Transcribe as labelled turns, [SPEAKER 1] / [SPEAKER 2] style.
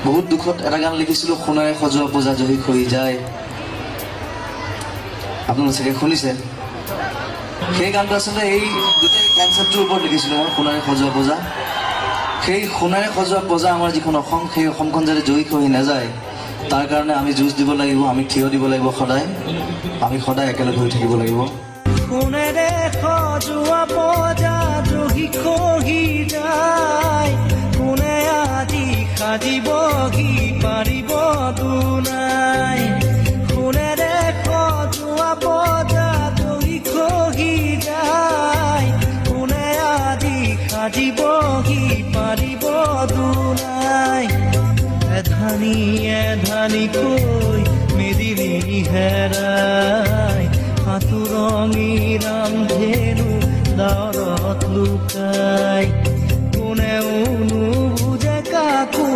[SPEAKER 1] বহুত দুখত এটা গান লিখিছিলোঁ, সোণাৰে সজোৱা পূজা জহি খহি যায়। আপোনালোকে চাগে শুনিছে। সেই গানটো আচলতে এই গোটেই কনচেপ্টটোৰ ওপৰত লিখিছিলোঁ মই, সোণাৰে সজোৱা পূজা। সেই সোণাৰে সজোৱা পূজা আমাৰ যিখন অসম, সেই অসমখন যাতে জয়ী খহি নাযায় তাৰ কাৰণে আমি যুঁজ দিব লাগিব, আমি থিয় দিব লাগিব সদায়, আমি সদায় একেলগ হৈ থাকিব লাগিব।
[SPEAKER 2] সোণেৰে সজোৱা পূজা জহি খহি যায়, কোনে আজি সাজিবহি পাৰিব দুনাই। সোণেৰে সজোৱা পূজা জহি খহি যায়, কোনে আজি সাজিবহি পাৰিব দুনাই। এধানি এধানিকৈ মেদিনী হেৰাই, সাঁতোৰঙী ৰামধেনু ডাৱৰত লুকাই, কোনেও নুবুজে কাকো।